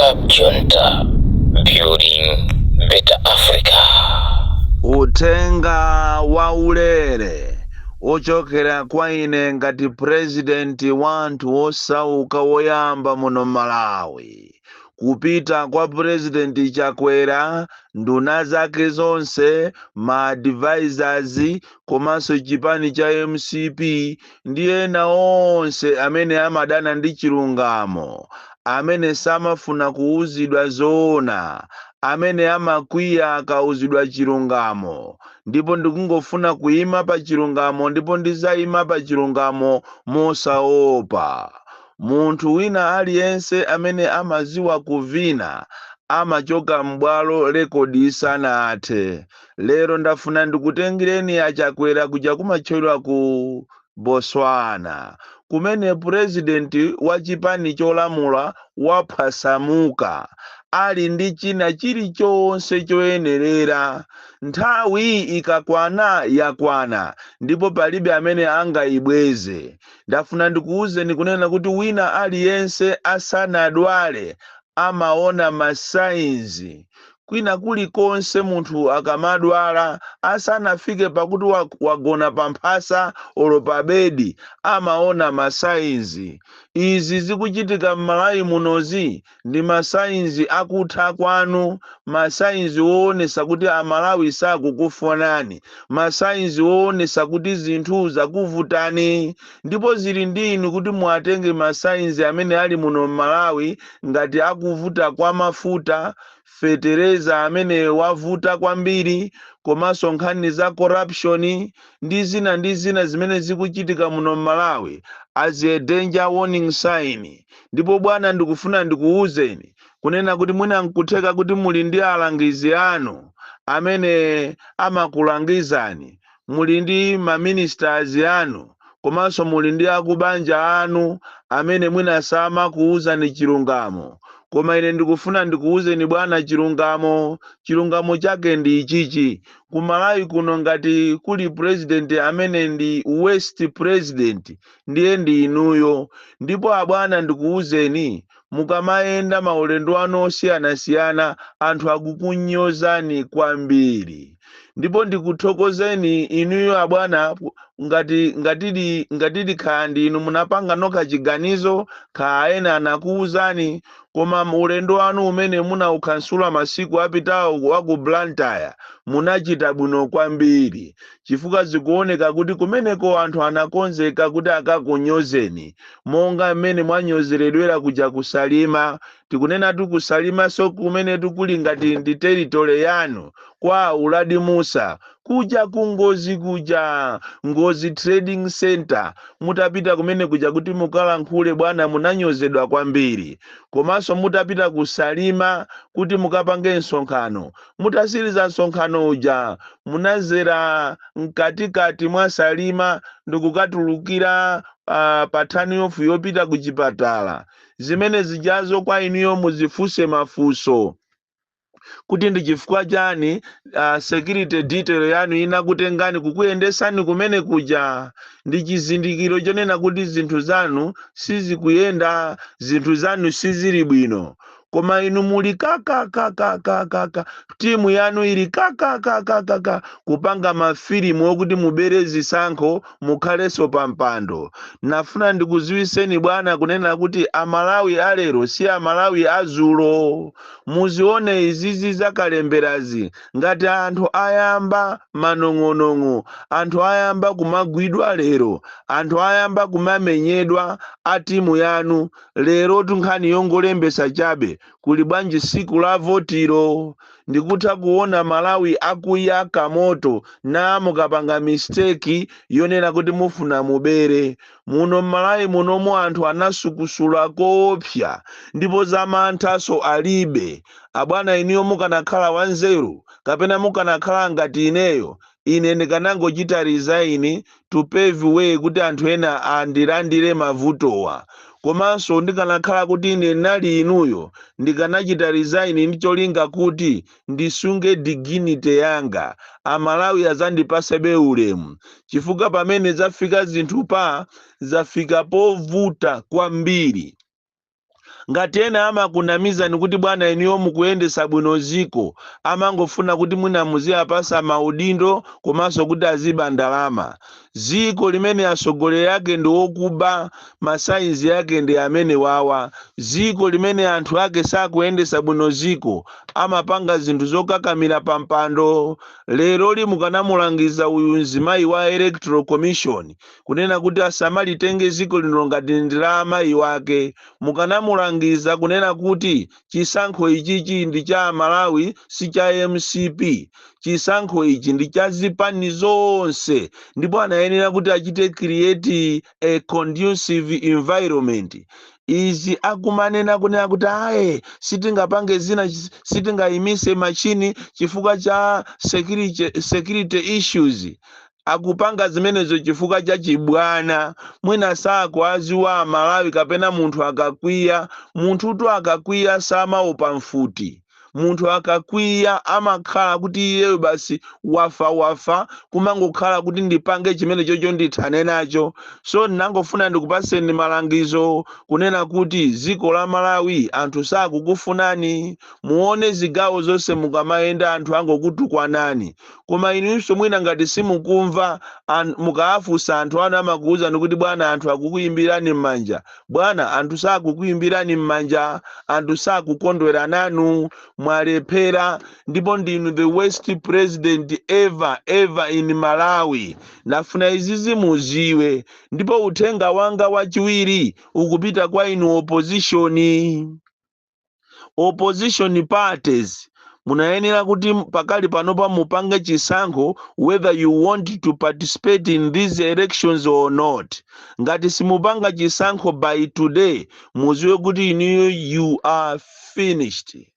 Club Junta, building better Africa. Uthenga waulere ochokera kwa ine ngati purezidenti wa anthu osauka woyamba muno Malawi, kupita kwa Purezidenti Chakwera, nduna zake zonse, ma advisors, komanso chipani cha MCP ndi ena onse amene amadana ndi chilungamo, amene samafuna kuuzidwa zoona, amene amakwiya akauzidwa chilungamo. Ndipo ndikungofuna kuyima pa chilungamo, ndipo ndizayima pa chilungamo mosaopa. Munthu wina aliyense amene amaziwa kuvina amachoka m'bwalo rekodi isanathe. Lero ndafuna ndikutengereni aChakwera kuja kumatchedwa ku Botswana, kumene purezidenti wa chipani cholamula waphwasamuka ali ndi china chilichonse choyenerera. Nthawi ikakwana yakwana, ndipo palibe amene angayibweze. Ndafuna ndikuwuzeni kunena kuti wina aliyense asanadwale amaona ma signs. Kwina kulikonse munthu akamadwala, asanafike pakuti wagona pamphasa olo pa bedi, amaona ma signs. Izi zikuchitika m'Malawi munozi ndi ma signs akutha kwanu, ma signs woonesa kuti Amalawi sakukufunani, ma signs woonesa kuti zinthu zakuvutani. Ndipo zili ndi inu kuti muatenge ma signs amene ali muno m'Malawi, ngati akuvuta kwa mafuta, fetereza amene wavuta kwambiri, komanso nkhani za corruption ndi zina ndi zina zimene zikuchitika muno m'Malawi, as a danger warning sign. Ndipo bwana, ndikufuna ndikuwuzeni kunena kuti mwina nkutheka kuti muli ndi alangizi anu amene amakulangizani, muli ndi ma ministers anu, komanso muli ndi akubanja anu amene mwina samakuwuzani chilungamo. Koma ine ndikufuna ndikuwuzeni bwana chilungamo. Chilungamo chake ndi ichichi: ku Malawi kuno ngati kuli president amene ndi worst president, ndiye ndi inuyo. Ndipo abwana, ndikuwuzeni, mukamayenda maulendo anu osiyanasiyana, anthu akukunyozani kwambiri. Ndipo ndikuthokozeni inuyo abwana, ngati ngatidi khala ndi inu munapanga nokha chiganizo, khala ena anakuwuzani, koma ulendo wanu umene munawukhansula masiku apitawo wa ku Blantyre, munachita bwino kwambiri, chifukwa zikuoneka kuti kumeneko anthu anakonzeka kuti akakunyozeni monga mmene mwanyozeredwera kuja kuSalima. Tikunenatu kuSalimaso kumene tikuli ngati ndi territory yanu, kwa Uladi Musa kuja, kungozi kuja, Ngozi Trading Center. Mutapita kumene kuja kuti mukalankhule, bwana, munanyozedwa kwambiri. Komanso mutapita kuSalima kuti mukapange msonkhano, mutasiriza msonkhano uja, munazera mkatikati mwa Salima ndikukatulukira pa turn-off yopita ku chipatala. Zimene zijazo kwa inuyo muzifunse mafunso kuti ndi chifukwa chani security detail yanu inakutengani kukuyendesani kumene kuja. Ndi chizindikiro chonena kuti zinthu zanu sizikuyenda, zinthu zanu sizili bwino. Koma inu muli kakakakakaka, timu yanu ili kakakakakaka kupanga mafilimu okuti mubere zisankho, mukhalenso pa mpando. Nafuna ndikuziwiseni bwana kunena kuti Amalawi alero si Amalawi azulo. Muzione izizi zakalemberazi, ngati anthu ayamba manong'onong'o, anthu ayamba kumagwidwa lero, anthu ayamba kumamenyedwa a timu yanu lero, tunkhani yongolembesa chabe, kuli bwanji siku la votiro? Ndikutha kuona Malawi akuyaka moto na mukapanga mistake yonena kuti mufuna mubere. Muno m'Malawi munomu anthu anasukusula koopsa, ndipo zamanthaso alibe. Abwana, iniyo mukanakhala wanzeru kapena mukanakhala ngati ineyo, ine ndikanangochita resign to pave way kuti anthu ena andilandire mavutowa. Komanso ndikanakhala kuti ine nali inuyo, ndikanachita resign ndi cholinga kuti ndisunge dignity yanga, Amalawi azandipasebe ulemu, chifukwa pamene zafika zinthu pa zafika povuta kwambiri. Ngati ena amakunamizani kuti bwana, inuyo mukuyendesa bwino ziko, amangofuna kuti mwina muziyapasa maudindo komanso kuti aziba ndalama. Ziko limene atsogoleri ake ndi okuba, ma signs yake ndi amene wawa. Ziko limene anthu ake sakuyendesa bwino ziko, amapanga zinthu zokakamira pa mpando. Lero mukanamulangiza uyu mzimayi wa Electoral Commission kunena kuti asamalitenge ziko lino ngati ndi la amayi wake. Mukanamulangiza kunena kuti chisankho ichichi ndi cha Malawi, si cha MCP. Chisankho ichi ndi cha zipani zonse, ndipo anayenera kuti achite create a conducive environment. Izi akumanena kunena kuti aye, sitingapange zina, sitingayimise machini chifukwa cha security issues, akupanga zimenezo chifukwa cha chibwana. Mwina sakuaziwa Amalawi, kapena munthu akakwiya, munthutu akakwiya samaopa mfuti. Munthu akakwiya amakhala kuti iyeyo basi wafa wafa, kumangokhala kuti ndipange chimene chocho, ndithane nacho. So ndinangofuna ndikupaseni malangizo kunena kuti dziko la Malawi anthu sakukufunani. Muone zigawo zonse mukamayenda, anthu angokutukwanani. Koma inunso mwina ngati simukumva, mukaafunsa anthu anu amakuwuzani kuti bwana, anthu akukuyimbirani m'manja. Bwana, anthu sakukuyimbirani m'manja, anthu sakukondwera nanu. Mwalephera ndipo ndinu the worst president ever ever in Malawi. Ndafuna izizi muziwe. Ndipo uthenga wanga wachiwiri ukupita kwa inu opposition parties. Munayenera kuti pakali panopa mupange chisankho whether you want to participate in these elections or not. Ngati simupanga chisankho by today, muziwe kuti inuyo you are finished.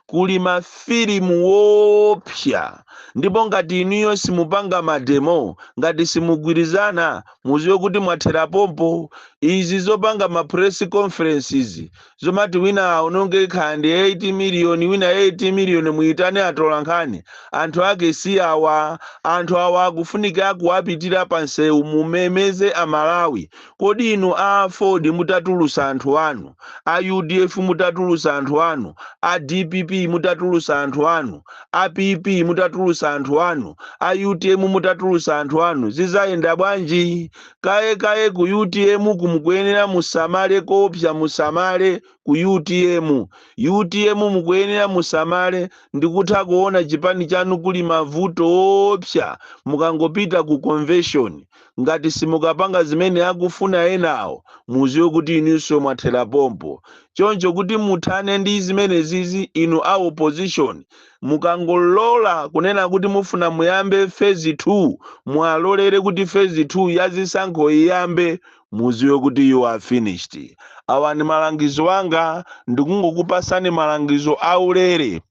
Kuli mafilimu wopsa, ndipo ngati inuyo simupanga ma demo, ngati simugwirizana, muziwe kuti mwathera pompo. Izi zopanga ma press conferences zomati wina aononge khandi 80 miliyoni, wina 80 miliyoni, muyitane atolankhani, anthu ake si awa. Anthu awa akufunika kuwapitira pa nsewu, mumemeze Amalawi. Kodi inu a Aford mutatulusa anthu anu, a UDF mutatulusa anthu anu, a DPP mutatulusa anthu anu, a PP mutatulusa anthu anu, a UTM mutatulusa anthu anu, zizayenda bwanji? Kaye kaye ku UTM kumukuyenera musamale kopsa, musamale ku UTM. UTM mukuyenera musamale. Ndikutha kuona chipani chanu kuli mavuto opsa mukangopita ku convention. Ngati simukapanga zimene akufuna enawo, muziwe kuti inunso mwathera pompo. Choncho kuti muthane ndi zimene zizi, inu a opposition, mukangolola kunena kuti mufuna muyambe phase 2, mwalolere kuti phase 2 ya zisankho iyambe, muziwe kuti you are finished. Awa ni malangizo anga, ndikungokupasani malangizo aulere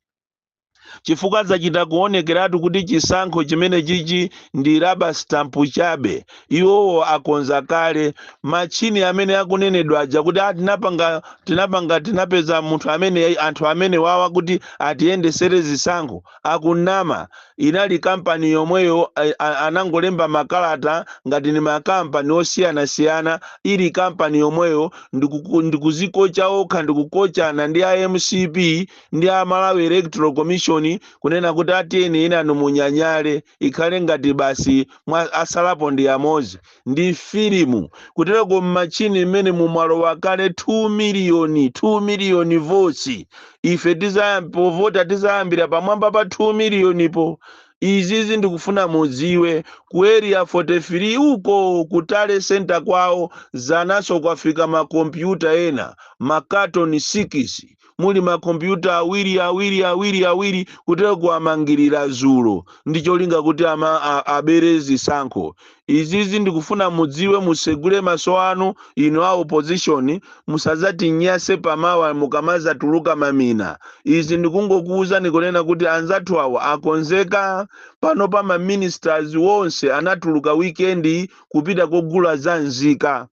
chifukwa zachita kuonekeratu kuti chisankho chimene chichi ndi rubber stamp chabe. Iwowo akonza kale machini amene akunenedwa aja kuti tinapanga tinapeza munthu amene, anthu amene wawa kuti atiyendesere zisankho, akunama. Inali kampani yomweyo, anangolemba makalata ngati ni makampani osiyanasiyana. Ili kampani yomweyo ndikuzikocha okha, ndikukochana ndi a MCP ndi a Malawi Electoral Commission kunena kuti atiyeni inanu munyanyale, ikhale ngati basi mwa asalapo ndi amozi. Ndi filimu kutereko. Mmachini mmene mumwalowa kale 2 miliyoni, 2 miliyoni votes. Ife povota tizayambira pamwamba pa 2 miliyoni po. Izizi ndikufuna mudziwe, ku Area 43 uko, ku tally center kwawo, zanaso kwafika makompyuta ena, makatoni 6 muli makompyuta awiri awiri awiri awiri, kutero kuamangirira zulo ndi cholinga kuti abere zisankho. Izizi ndikufuna mudziwe, musegule maso anu inu a opposition, musazatinyase pamawa mukamazatuluka mamina. Izi ndikungokuwuzani kunena kuti anzathu awa akonzeka. Pano pa ma ministers wonse anatuluka weekend kupita kogula za nzika.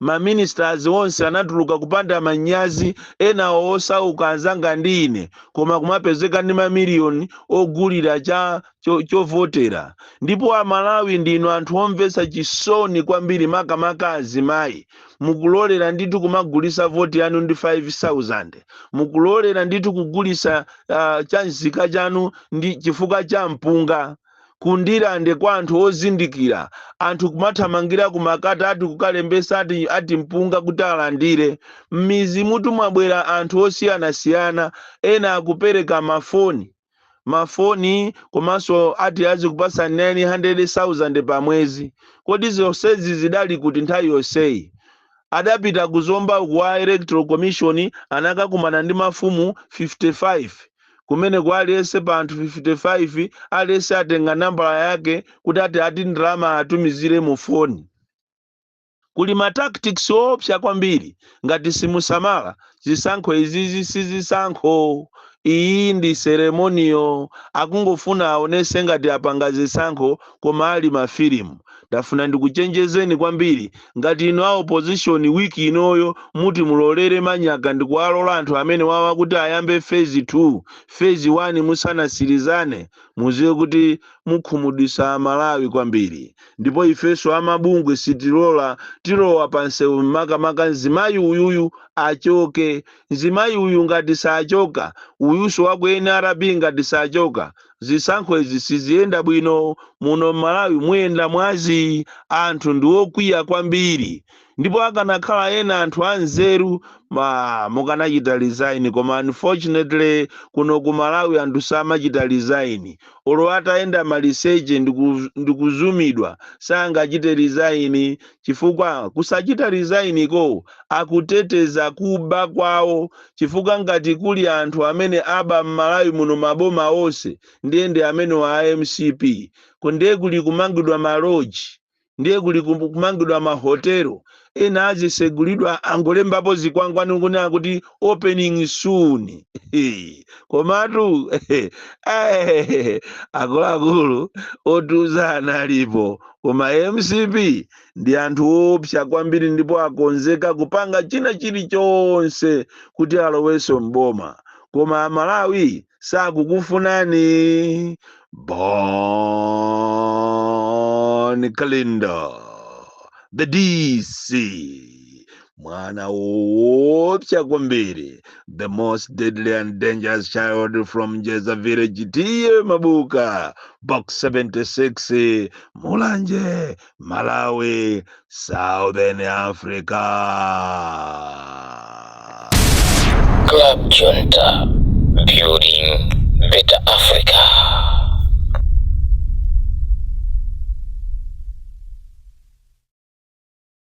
Ma ministers onse anatuluka kupanda manyazi. Enawo osauka anzanga ndi ine, koma kumapezeka ndi mamiliyoni ogulira cha chovotera. Ndipo Amalawi ndinu anthu omvetsa chisoni kwambiri, makamaka azimayi. Mukulolera ndithu kumagulisa voti yanu ndi 5000. Mukulolera ndithu kugulisa cha nzika chanu ndi chifukwa cha mpunga. Kundilande kwa anthu ozindikira, anthu kumathamangira kumakata ati kukalembesa ati mpunga kuti alandire. M'mizi mutu mwabwera anthu osiyanasiyana, ena akupereka mafoni, mafoni, komanso ati azikupasa 900,000 pa mwezi. Kodi zonsezi zidali kuti nthawi yonseyi? Adapita kuzomba kwa Electoral Commission, anakakumana ndi mafumu 55 kumene kwa aliyense pa anthu 55, aliyense atenga nambala yake kuti ati ndalama atumizire mu foni. Kuli ma tactics opsa kwambiri. Ngati simusamala, zisankho izizi si zisankho, iyi ndi ceremonial. Akungofuna aonese ngati apanga zisankho, koma ali mafilimu. Ndafuna ndikuchenjezeni kwambiri, ngati inu a opposition, wiki inoyo muti mulolere manyaka ndikuwalola anthu amene wawa kuti ayambe phase 2, phase 1 musanasirizane, muziwe kuti mukhumudwisa Amalawi kwambiri. Ndipo ifenso amabungwe sitilola, tilowa pansewu, makamaka mzimayi uyuyu achoke. Mzimayi uyu ngati sachoka, uyuso waku NRB ngati sachoka, zisankho izi siziyenda bwino muno Malawi. Muyenda mwazi, anthu ndi okwiya kwambiri. Ndipo akanakhala ena anthu anzeru, ma mukanachita resign. Koma unfortunately kuno ku Malawi anthu samachita resign. Olo atayenda maliseche ndikuzumidwa, sangachite resign, chifukwa kusachita resign ko akuteteza kuba kwawo. Chifukwa ngati kuli anthu amene aba m'Malawi muno, maboma onse, ndiye ndi amene wa MCP. Kundiye kuli kumangidwa maloji, ndiye kuli kumangidwa mahotelo, ena azisegulidwa, angolembapo zikwangwani kunena kuti "opening soon". Komatu akuluakulu otiuza alipo, koma MCP ndi anthu opsa kwambiri, ndipo akonzeka kupanga china chilichonse kuti alowenso mboma. Koma Amalawi sakukufunani. Bon Kalindo, the DC, mwana woopsa kwambiri, the most deadly and dangerous child from Jeza Village, T/A Mabuka, Box 76, Mulanje, Malawi, Southern Africa. Club Junta, building better Africa.